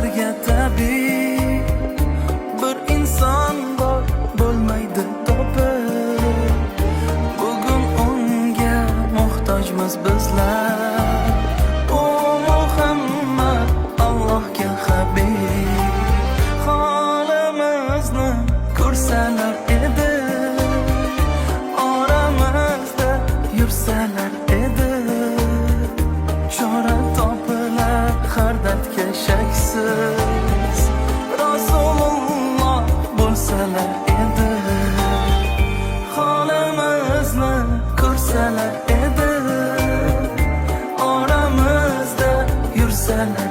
Dardlarga tabib bir inson bor, bo'lmaydi topib. Bugun unga muhtojmiz bizlar. U Muhammad, Allohga habib. Holimizni ko'rsalar edi, oramizda yursalar edi, chora topilar har dardga shaksiz. Rasululloh bo'lsalar edi. Holimizni ko'rsalar edi, oramizda yursalar.